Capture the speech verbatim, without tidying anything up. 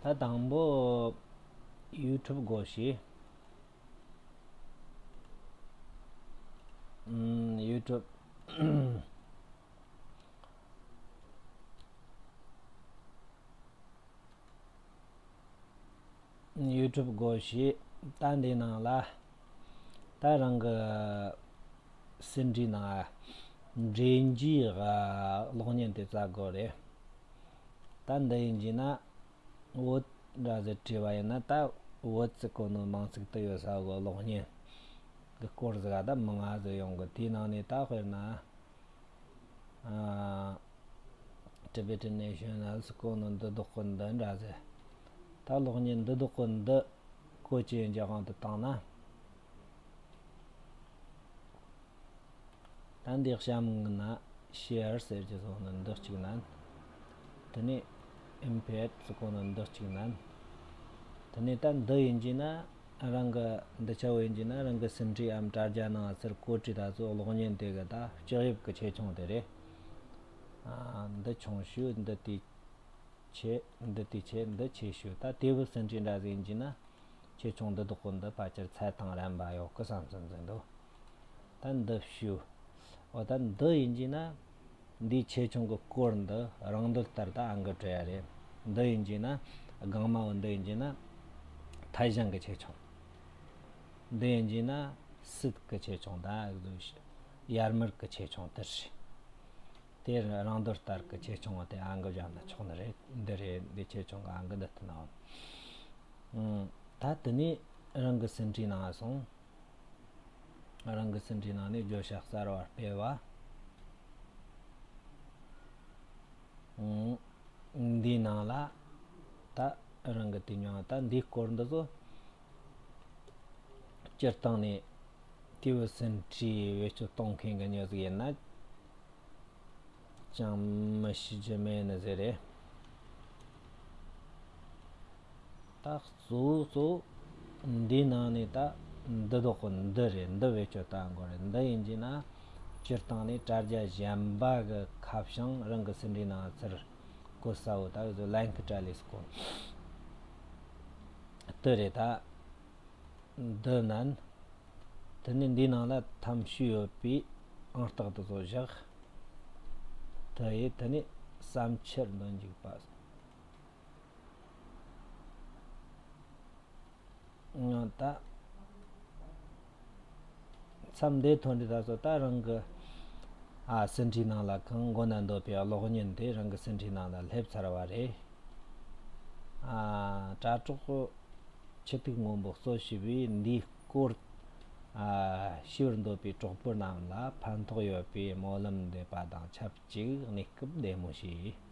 ད་དང་པོ་ཡུ་ཊུབ་སྒོ་ཕྱེ། ཨམ། ཡུ་ཊུབ། ཡུ་ཊུབ་སྒོ་ཕྱེ། ད་འདི་ནང་ལ་ད་རང་གི་ཟིན་བྲིས་ནང་འདྲེན་རྒྱུའི་གློག་བརྙན་དེ་བཙལ་དགོས་རེད། ད་འདི་ཡིན་གྱི་ན། བོད་འདྲ་ཟིག་བྲིས་པ་ཡིན་ན། ད་བོད་ཟེར་གོ་ནོ་མིང་ཚིག་དེ་ཡོད་ས་གི་གློག་བརྙན་གི་སྐོར་ཟིག་ག་ད་མང་ང་ཟིག་ཡོང་གི། དེའི་ནང་ནས་ད་དཔེར་ན། ཨ། Tibetan National ཟེར་གོ་ནོ་འདི་རྡོག་པོ་འདི་འདྲ་ཟིག་ད་གློག་བརྙན་འདི་རྡོག་པོ་འདི་བཀོལ་སྤྱོད་ཡིན་གྱི་དབང་དུ་བཏང་ན། ད་འདི་གཤམ་གི་ན་share ཟེར་གྱི་བཟོ་ནི་འདི་གཅིག་ན། དེ་ནས་embed ཟེར་གོ་ནི་འདི་གཅིག་ན། དེ་ནས་ད་འདི་ཡིན་གྱི་ན། རང་གི་འདི་ཆ་བོ་ཡིན་གྱི་ན་རང་གི་ཟིན་བྲིས་འམ་དྲ་རྒྱ་ནང་ཟེར་བཀོད་བྲིས་ད་ཚོ་གློག་བརྙན་དེ་གི་ད་ལྕགས་དབྱིབས་ཀྱི་ཆེ་ཆུང་དེ་རེད། ཨ། འདི་ཆུང་ཤོས། འདི་དེ་ཆེ། འདི་དེ་ཆེ། འདི་ཆེ་ཤོས། ད་དེ་བུ་ཟིན་བྲིས་འདྲ་ཟིག་ཡིན་གྱི་ན། ཆེ་ཆུང་འདི་རྡོག་པོ་འདི་ཕལ་ཆེར་ཚད་དང་རན་པ་ཡོད་གི་བསམ་སོང་ཟིན་འདུག་ད་འདི་ཞུ། འོ་ད་འདི་ཡིན་གྱི་ན། འདིའི་ཆེ་ཆུང་གི་སྐོར་འདི་རང་འདོད་ལྟར་ད་ཨང་གི་བྲི་ཡ་རེད། འདི་ཡིན་གྱི་ན་སྒང་མ་བོ་འདི་ཡིན་གྱི་ན་ཐད་གཞང་གི་ཆེ་ཆུང་། འདི་ཡིན་གྱི་ན་སིད་གི་ཆེ་ཆུང་། ད་ཡར་མར་གི་ཆེ་ཆུང་དེ་རེད། དེ་རང་འདོད་ལྟར་གི་ཆེ་ཆུང་བ་དེ་ཨང་གི་བཞག་ན་ཆོག་ནི་རེད། འདི་རེད། འདི་ཆེ་ཆུང་གི་ཨང་གི་འདི་ལྟ་ན། ཨང་། ད་དེ་ནས་རང་གི་ཟིན་བྲིས་ནང་སོང་། རང་གི་ཟིན་བྲིས་ནང་ནས་བརྗོད་བྱ་གསར་བ་སྤེལ་བ། ཨང་། འདིའི་ནང་ལ་ད་རང་གི་དེ་མྱོང་། ད་འདིའི་སྐོར་འདི་ཚོ་སྤྱིར་བཏང་ནས་དེ་བུ་ཟིན་བྲིས་བེད་སྤྱོད་གཏོང་མཁན་གི་མྱི་ཟིག་ཡིན་ན། ཅང་མི་ཤེས་རྒྱུ་མེད་ནི་ཟིག་རེད། ད་གཙོ་བོ་གཙོ་བོ་འདིའི་ནང་ནས་ད་འདི་རྡོག་པོ་འདི་རེད། འདི་བེད་སྤྱོད་གཏང་དགོས་རེད། འདི་ཡིན་གྱི་ན་སྤྱིར་བཏང་ནས་དྲ་རྒྱ་གཞན་པ་གི་ཁ་བྱང་རང་གི་ཟིན་བྲིས་ནང་ཚུར་བཀོད་ས་བོ་ད་གི་ཚོ་ལེན་ཁི་དྲ་ལས་སུ་བཀོད། འདི་རེད་ད། འདི་ནན། དེ་ནས་འདིའི་ནང་ལ་ཐམ་ཤུས་ཡོད་པའི་ཨང་རྟགས་དེ་ཚོ་བཞག་དེ་ཡིས་དེ་ནས་བསམ་འཆར་འདོན་འཇུག་པ། ཡང་ད་མཚམས་འདི་ཐོན་དུས་ད་ཚོ་ད་རང་གི་ཨ་ཟིན་བྲིས་ནང་ལ་གང་མགོ་ན་འདོད་པའི་གློག་བརྙན་དེ་རང་གི་ཟིན་བྲིས་ནང་ལ་སླེབས་ཚར་བ་རེད། ཨ། དྲ་གྲོགས་ཆུ་ཐིགས་སྔོན་པོ་གཙོ་བྱས་པའི་འདིའི་སྐོར། ཨ། ཤེས་པར་འདོད་པའི་གྲོགས་པོ་རྣམས་ལ་ཕན་ཐོགས་ཡོད་པའི་སྨོན་ལམ་འདེབས་པ་དང་ཆབས་ཅིག་གནས་སྐབས་བདེ་མོ་བྱོས།